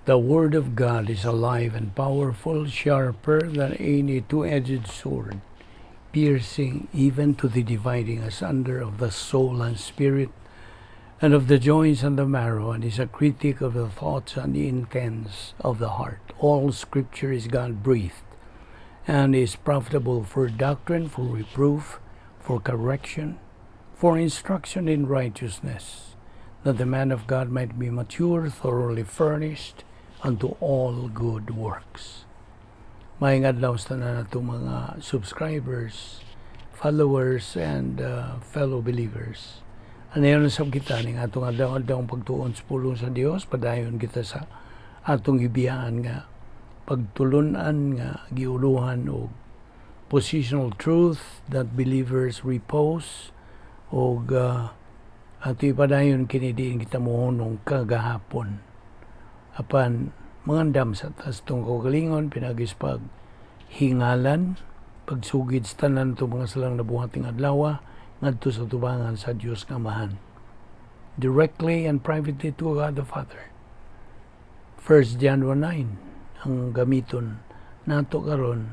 The Word of God is alive and powerful, sharper than any two-edged sword, piercing even to the dividing asunder of the soul and spirit, and of the joints and the marrow, and is a critic of the thoughts and the intents of the heart. All Scripture is God-breathed, and is profitable for doctrine, for reproof, for correction, for instruction in righteousness, that the man of God might be mature, thoroughly furnished unto all good works. Maayong adlaw sa tanan natong mga subscribers, followers, and fellow believers. Anayon sab kita ning atong adlaw-adlaw pagtuon sa pulong sa Dios, padayon kita sa atong gibiyaan nga pagtulunan nga giuluhan og positional truth that believers repose og ato ipadayon kini diin kita mohunong kagahapon. Apan mangandam sa tas tong kaugalingon pinaagi sa paghingalan, pagsugid sa tanan itong mga salang nabuhat ning adlaw ngadto sa tubangan sa Dios nga Amahan. Directly and privately to God the Father. 1 John 1:9 ang gamiton nato karon,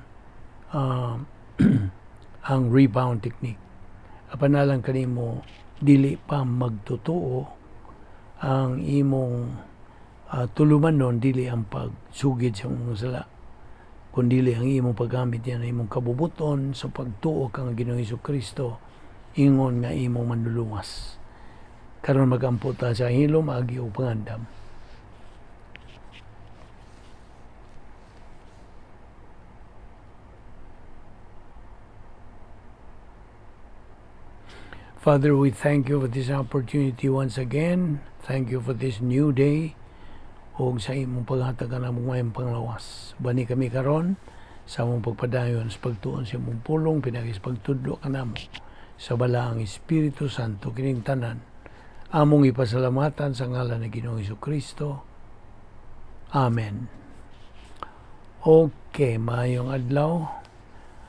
ang rebound technique. Apan alang kanimo dili pa magtotoo, ang imong tulumanon dili ang pagsugid sa imong sala, kundili ang imong paggamit yan ang imong kabubuton sa pagtuo kang Ginoong Kristo ingon nga imong manluluwas. Karon magampo ta sa hilom agi og pangandam. Father, we thank you for this opportunity once again. Thank you for this new day og sa imong paghatag kanamong maayong panglawas. Bani kami karon sa among pagpadayon sa pagtuon sa imong pulong pinaagi sa pagtudlo kanamo sa Balaang Espiritu Santo. Kining tanan among ipasalamatan sa ngalan ni Ginoong Kristo. Amen. Okay, maayong adlaw.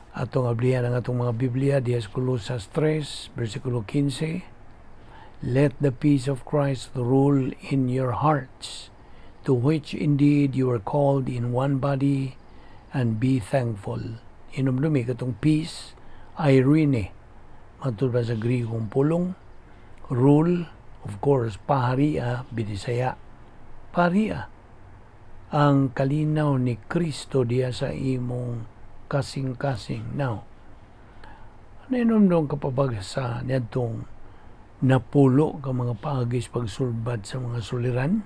Atong ablihan ang atong mga Biblia diha sa Colosas 3, versikulo 15. Let the peace of Christ rule in your hearts, to which indeed you are called in one body, and be thankful. Hinumdumi katong peace, eirene, matud pa sa Grigong pulong, rule, of course, paharia, binisaya. Paharia ang kalinaw ni Kristo diya sa imong kasing-kasing. Now, nahinumdum ka pa ba sa niadtong napulo ka mga paagis pagsulbad sa mga suliran?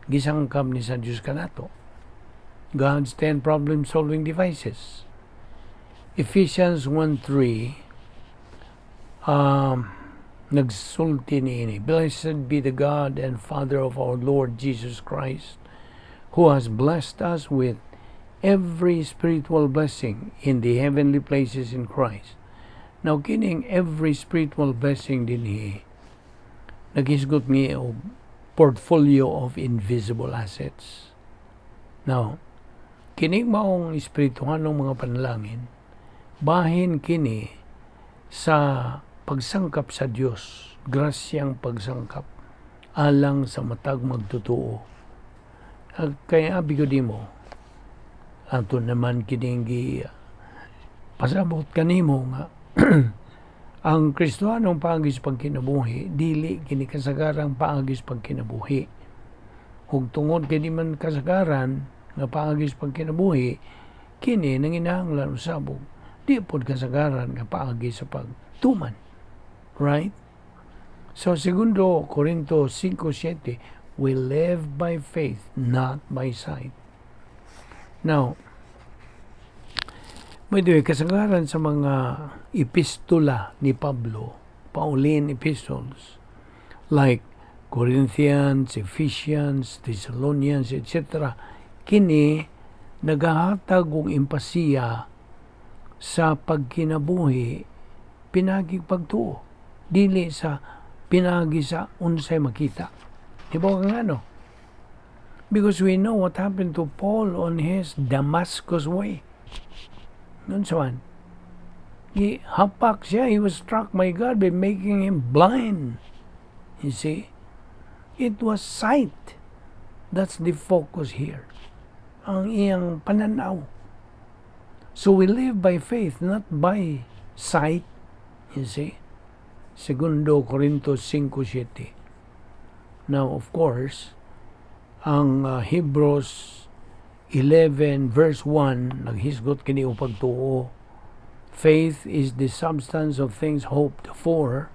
Gisangkam ni sa Diyos kanato. God's 10 problem-solving devices. Ephesians 1:3, nagsulti niini, "Blessed be the God and Father of our Lord Jesus Christ, who has blessed us with every spiritual blessing in the heavenly places in Christ." Now, kining every spiritual blessing dinhi, naghisgot ni og portfolio of invisible assets. Now, kining maong espirituhanong mga panalangin, bahin kini sa pagsangkap sa Dios, grasyang pagsangkap alang sa matag magtotoo. Kaya abi ko nimo, ato naman kining gi pasabot kanimo nga ang Kristohanong paagi sa pagkinabuhi dili kini kasagarang paagi sa pagkinabuhi. Ug tungod kay di man kasagaran nga paagi sa pagkinabuhi, kini nanginahanglan usab og di pod kasagaran nga paagi sa pagtuman. Right? So, segundo Corinto 5:7, we live by faith, not by sight. Now, by the way, kasagaran sa mga epistola ni Pablo, Pauline epistles, like Corinthians, Ephesians, Thessalonians, etc., kini nagahatag og empasiya sa pagkinabuhi pinagi pagtuo, dili sa pinagi sa unsay makita. Di ba nga ano? Because we know what happened to Paul on his Damascus way. Nun sa man, hapak siya, he was struck by God by making him blind. You see? It was sight That's the focus here. Ang iyang pananaw. So we live by faith, not by sight, you see. Segundo Corinto 5:7. Now, of course, ang Hebrews 11 verse 1 naghisgot kini og pagtuo. Faith is the substance of things hoped for,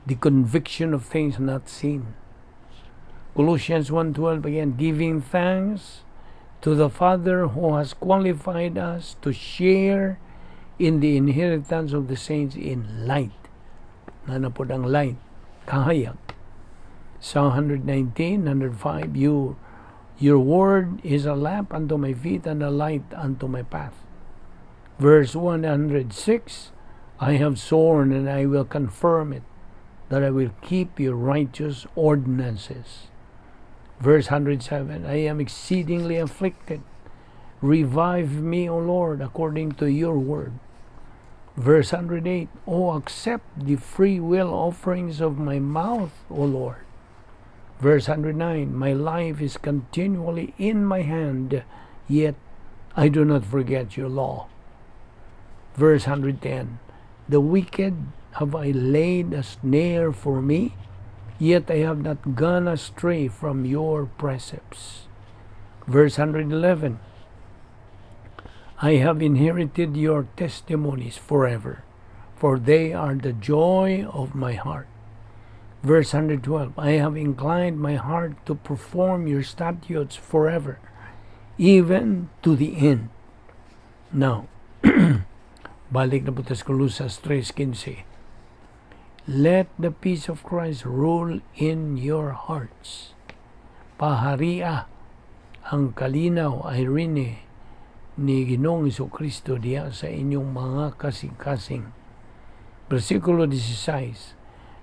the conviction of things not seen. Colossians 1:12 again, giving thanks to the Father who has qualified us to share in the inheritance of the saints in light. Naa na pod ang light, kahayag. Psalm 119, 105, "Your word is a lamp unto my feet and a light unto my path." Verse 106, "I have sworn and I will confirm it, that I will keep your righteous ordinances." Verse 107, "I am exceedingly afflicted. Revive me, O Lord, according to your word." Verse 108, "O accept the free will offerings of my mouth, O Lord." Verse 109, "My life is continually in my hand, yet I do not forget your law." Verse 110, "The wicked have I laid a snare for me, yet I have not gone astray from your precepts." Verse 111, "I have inherited your testimonies forever, for they are the joy of my heart." Verse 112, "I have inclined my heart to perform your statutes forever, even to the end." Now, balik na po sa Colosas 3:15. Let the peace of Christ rule in your hearts. Paharia ang kalinaw, eirene, ni Ginoong Kristo diha sa inyong mga kasing-kasing. Versikulo 16.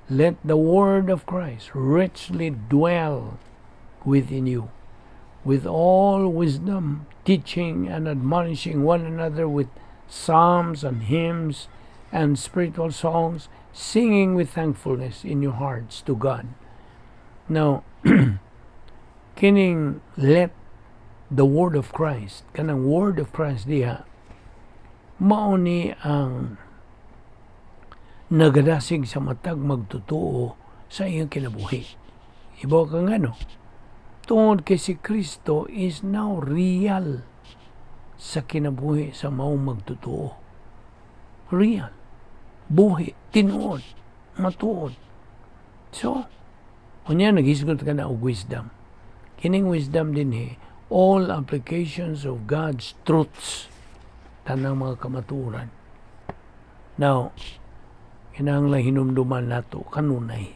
Let the word of Christ richly dwell within you, with all wisdom, teaching and admonishing one another with psalms and hymns and spiritual songs, singing with thankfulness in your hearts to God. Now, kining "let the word of Christ," kanang word of Christ diha, mao ni ang nagadasig sa matag magtotoo sa iyang kinabuhi. Ibaw ka ngano? Tungod kay si Kristo is now real sa kinabuhi sa maong magtotoo. Real. Buhi. Tinuod. Matuod. So, unya naghisgot ka na og wisdom. Kining wisdom dinhi, all applications of God's truths, tanang mga kamatuoran. Now, kinahanglan hinumduman nato kanunay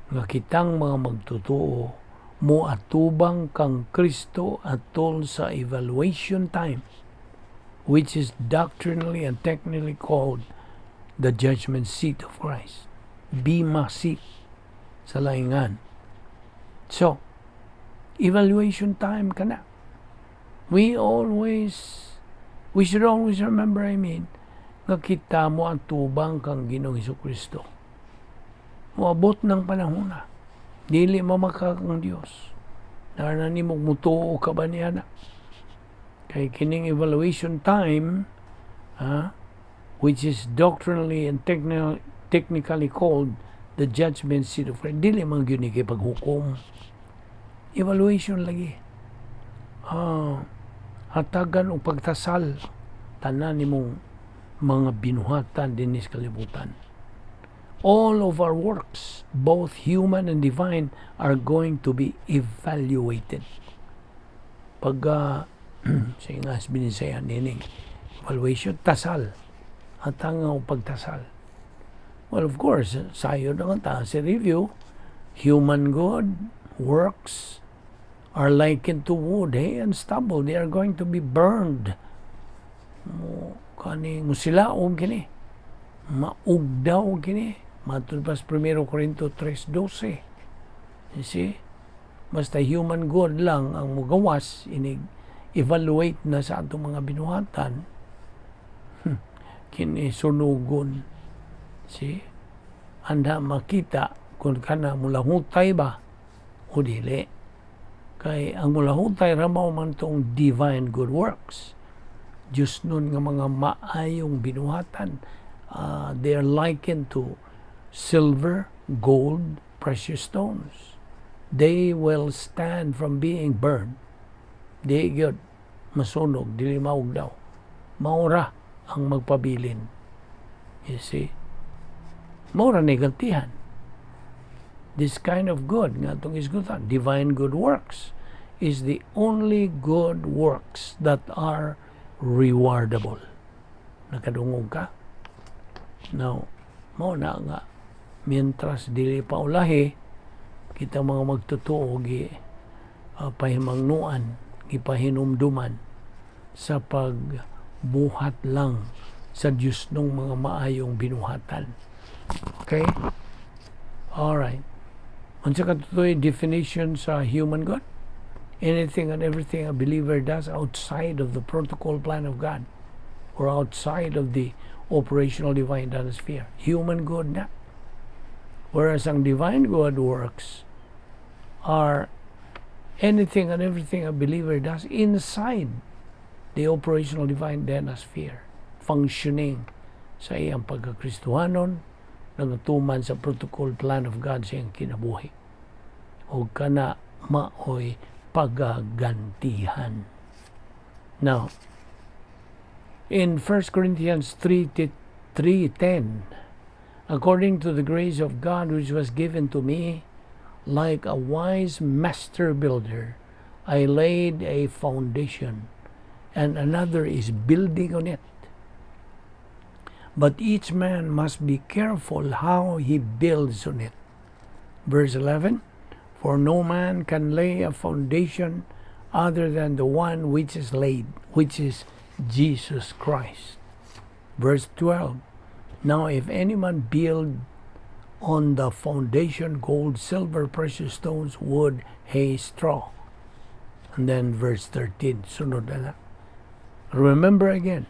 nga kitang mga magtotoo mo atubang kang Kristo atol sa evaluation time, which is doctrinally and technically called the judgment seat of Christ, Bema seat sa laingan. So evaluation time kana. We should always remember, I mean, nga kita mo atubang kang Ginoong Kristo. Moabot ng panahon na. Dili mamaka kang Dios. Naa na nimo, mutuo ka ba niya na? Kay kining evaluation time, which is doctrinally and technically called the judgment seat of Christ, dili man gyud ni kay paghukom. Evaluation lagi. Hatagan og pagtasal tanan nimong mga binuhatan dinhi sa kalibutan. All of our works, both human and divine, are going to be evaluated. Pag sa nga binisaya nining evaluation, tasal. At ang pagtasal. Well, of course, sayo naman ta si review, human good works are likened to wood, hay, and stubble. They are going to be burned. Mo kani musilaog kini. Maugdaw kini. Matud pa sa 1 Corinto 3:12. You see? Basta human good lang ang mugawas, inig evaluate na sa atong mga binuhatan, kini sunugon. See? Anda makita kung kana mulahutay ba o dili. Kay ang mulahutay ra mao man tong divine good works. Diyosnon nga mga maayong binuhatan. They are likened to silver, gold, precious stones. They will stand from being burned. Di gyud masunog, dili maugnaw. Mao ra ang magpabilin. You see? Mao ra ni gantihan. This kind of good nga atong isgutan, divine good works, is the only good works that are rewardable. Nakadungog ka? Now, mao na nga mientras dili pa ulahi, kita mga magtotoo gi pahimangnuan, gipahinumduman sa pagbuhat lang sa Diyosnong mga maayong binuhatan. Okay? Alright. Unsa katutoy definition sa human good? Anything and everything a believer does outside of the protocol plan of God or outside of the operational divine sphere. Human good na. Whereas ang divine good works are anything and everything a believer does inside the operational divine sphere, functioning sa iyang pagkakristuhanon, nagatuman sa protocol plan of God sa iyang kinabuhi. O kana maoy pagagantihan. Now, in 1 Corinthians 3, 3:10, "According to the grace of God which was given to me, like a wise master builder, I laid a foundation, and another is building on it. But each man must be careful how he builds on it." Verse 11, "For no man can lay a foundation other than the one which is laid, which is Jesus Christ." Verse 12, "Now if any man build on the foundation gold, silver, precious stones, wood, hay, straw." And then verse 13, sunod na na. Remember again,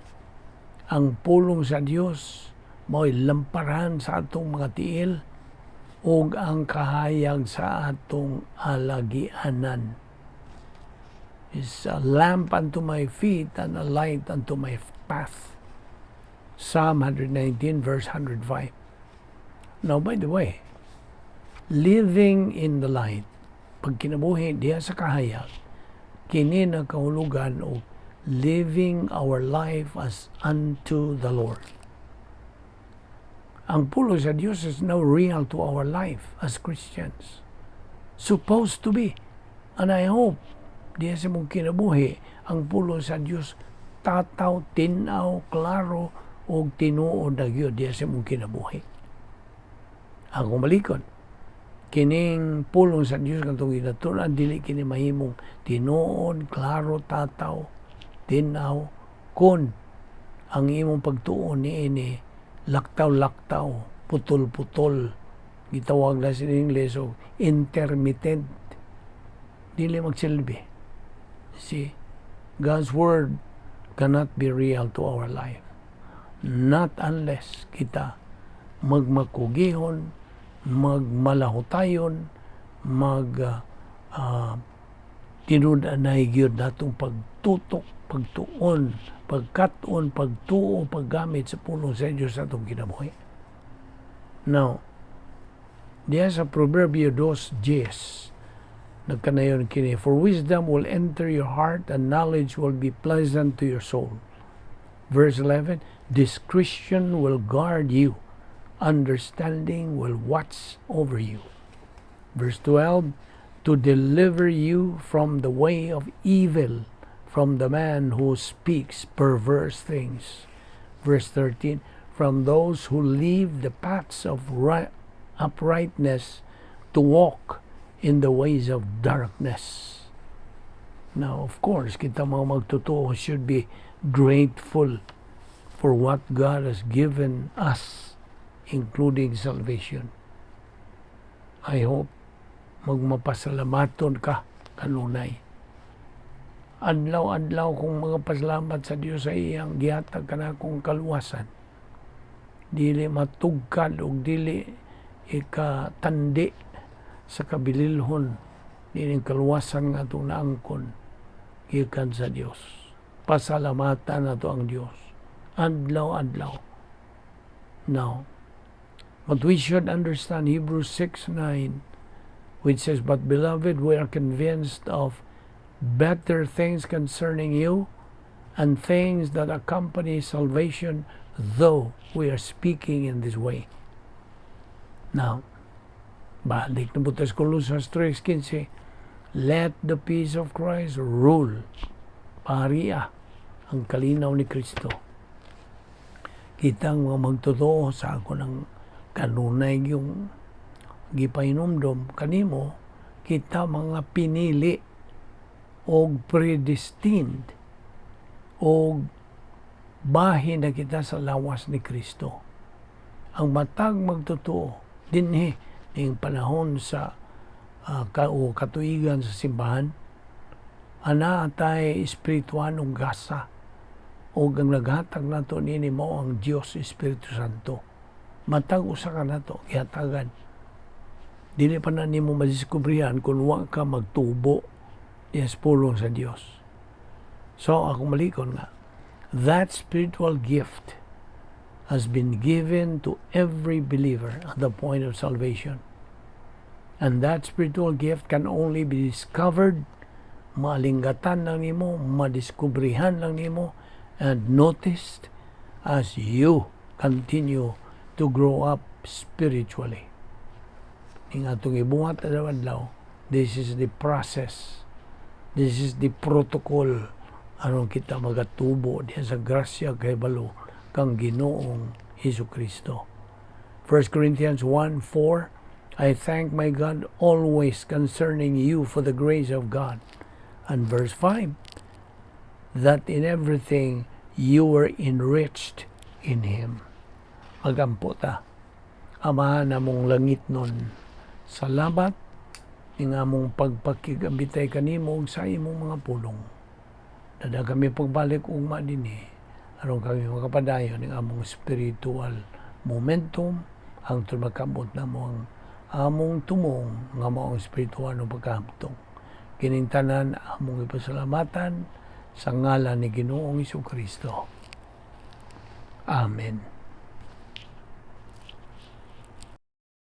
ang pulong sa Dios mao'y lamparahan sa atong mga tiil ug ang kahayag sa atong alagianan. Is a lamp unto my feet and a light unto my path. Psalm 119 verse 105. Now, by the way, living in the light, pagkinabuhi diha sa kahayag, kini nagkahulugan og living our life as unto the Lord. Ang pulong sa Dios is now real to our life as Christians. Supposed to be. And I hope, diha sa imong kinabuhi, ang pulong sa Dios tataw, tinaw, klaro, ug tinuod na gyud diha sa imong kinabuhi. Ako malikon. Kining pulong sa Dios katong ginatun-an, dili kini mahimong tinuod, klaro, tataw, tinaw, kun ang imong pagtuon niini laktaw-laktaw, putol-putol, gitawag na sa English og intermittent. Dili magsilbi. See, God's word cannot be real to our life. Not unless kita magmakugihon, magmalahutayon, mag tinud-anay gyud natong pagtutok, pagtuon, pagkat-on, pagtuo, paggamit sa pulong sa Diyos sa atong kinabuhi. Now, diya sa Proverbio 2:10, nagkanayon kini, "For wisdom will enter your heart and knowledge will be pleasant to your soul." Verse 11, "Discretion will guard you, understanding will watch over you." Verse 12, "To deliver you from the way of evil, from the man who speaks perverse things." Verse 13, "From those who leave the paths of uprightness to walk in the ways of darkness." Now, of course, kita mga magtotoo should be grateful for what God has given us, including salvation. I hope magmapasalamaton ka kanunay. Adlaw-adlaw kong mga pasalamat sa Dios sa iyang gihatag kanakong kaluwasan. Dili matugkad og dili ikatandi sa kabililhon Niining kaluwasan nga atong naangkon gikan sa Dios. Pasalamatan nato ang Dios. Adlaw-adlaw. Now, but we should understand Hebrews 6:9, which says, "But beloved, we are convinced of better things concerning you and things that accompany salvation, though we are speaking in this way." Now, balik na po sa Colosas 3:15, let the peace of Christ rule. Paharia ang kalinaw ni Kristo. Kitang mga magtotoo sa ako ng kanunay yung gipahinumdom kanimo, kita mga pinili og predestined og bahin na kita sa lawas ni Kristo. Ang matag magtotoo dinhi ning panahon sa ka, o katuigan sa simbahan, ana atay espirituanong gasa og ang naghatag nato nini mao ang Dios Espiritu Santo. Matag usa ka nato gihatagan. Dili pa na nimo madiskubrihan kung wa ka magtubo diha sa pulong sa Dios. So ako malikon nga that spiritual gift has been given to every believer at the point of salvation. And that spiritual gift can only be discovered, maalinggatan lang nimo, madiskubrihan lang nimo, and noticed as you continue to grow up spiritually. Ning atong ibuhat adlaw-adlaw, this is the process. This is the protocol aron kita magatubo diha sa grasya kahibalo kang Ginoong Hesus Kristo. 1 Corinthians 1:4, "I thank my God always concerning you for the grace of God." And verse 5, "that in everything you were enriched in Him." Magampo ta. Amahan namong langitnon, salamat ning among pagpakigambitay kanimo ug sa imong mga pulong. Dada kami pagbalik ugma dinhi aron kami makapadayon ning among spiritual momentum hangtod magkabot namo ang among tumong nga mao ang spiritual ng pagkahamtong. Kining tanan among ipasalamatan sa ngalan ni Ginoong Kristo. Amen.